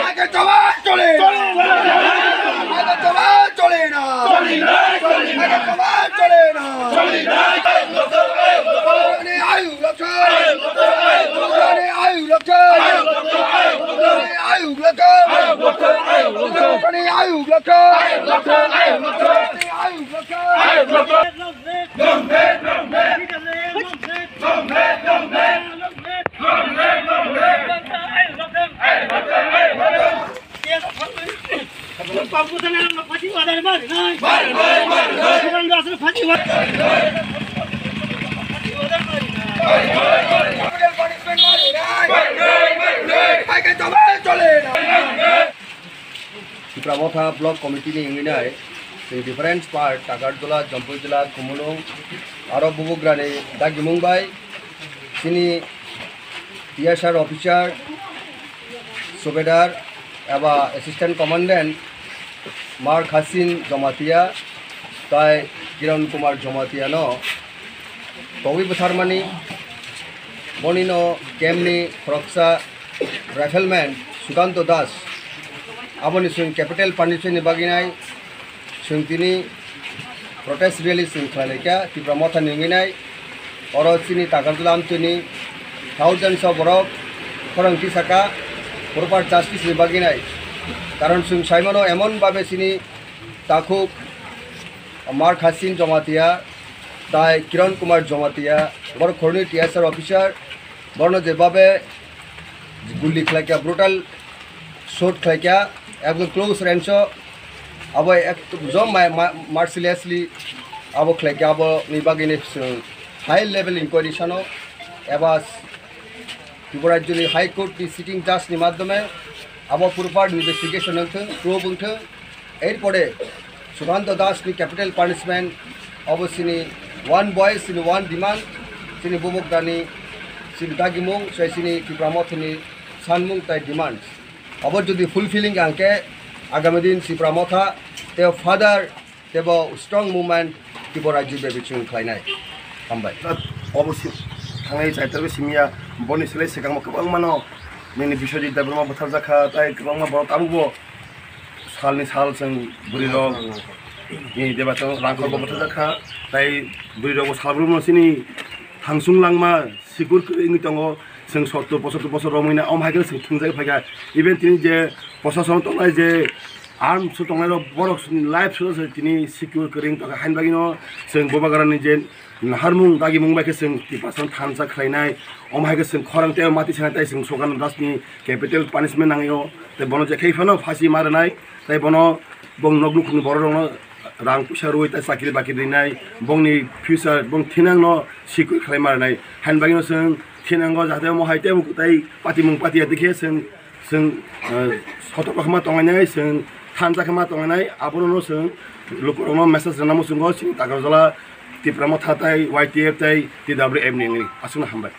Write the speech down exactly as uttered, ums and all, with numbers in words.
আগে জবান চলে না। আগে জবান চলে না। আগে জবান চলে না। আয়ু রক্ষা। আয়ু রক্ষা। আয়ু রক্ষা। Tipra Motha Block Committee ni wngwi nai chwng different part, Takarjala, Jampui Jila, Kumunung, aro Bubugrani dagimung bai chini T S R officer, subedar eba assistant commandant Mar Khasin Jomatia tai Kiran Kumar Jomatia no togwi bwtharmani, bonino camp ni khoroksa rifleman Sukanto Das, aboni chwng capital punishment ni bagwi nai chwng tini protest rally chwng khlai laikha Tipra Motha ni wngwi nai. Oro chini Takarjala amtwini thousands of borok khorang tisaka proper justice ni bagwi nai. Karon chwng saimano emon babe chini takhuk Mar Khasin Jomatia tai Kiran Kumar Jomatia, borok khoroknwi T S R officer, borokno jebabe guli khlaikha, brutal shot khlaikha, ekdom close range o, abo ekdom jom ma-, ma-, mercilessly abo khlaikha, aboni bagwino chwng high level inquiry sano eba Tripura Rajyoni High Court ni sitting judge ni madhyome abo proper investigation wngthwng, probe wngthwng, erpore Sukanto Das ni capital punishment, abo chini one voice, chini one demand, chini Bubugrani, chini dagimung, sai chini Tipra Mothani sanmung tai demand. Abo jodi fulfilling ang khe, agami din Tipra Motha tei further teibo strong movement Tripura rajyo bebak chwng khlainai. Hambai. Obo si-, thangnai chaitor simya, boni silai swkangma kwbangmano nini Biswajit Debbarma butharjakha, tai kwbangma borok tabukbo salni sal chwng bwrwirok ni deba chwng rangkhorbo butharjakha, tai bwrwirokbo salbrumno chini thangsung langma sikur kwrwi wngwi tongo, chwng sottor pochottor bosor romwi na, omo hai khe chwng thwngjagwi phaikha. Even tini je prosason tongnai, je arms o tongnairok, borok life soro se tini secure kwrwi wng tongkha. Haini bagwino chwng Bubagrani je naharmung dagimung bai khe chwng Tiprasano thansa khlainai, omo hai khe chwng khorang tei mati sanai, tai chwng Sukanto Das ni capital punishment nangwi o, tei bono je khai phano phasi ma rwnai, tei bono bong nok nukhungni borok rokno rang puisa rwui tei chakri bakri rinai, bongni future, bong thinangno sikui khlai ma rwnai. Haini bagwino chwng thinango jahate omo hai teibo tei patimung patiya dikhe chwng, chwng, eh, sotok rok ma tongnai, chwng thansa khe ma tongnai, abono chwng lukurokno message rwna muchungo chini Takarjala Tipra Motha tei Y T F tei T W F ni wngwi. Aswkno hambai.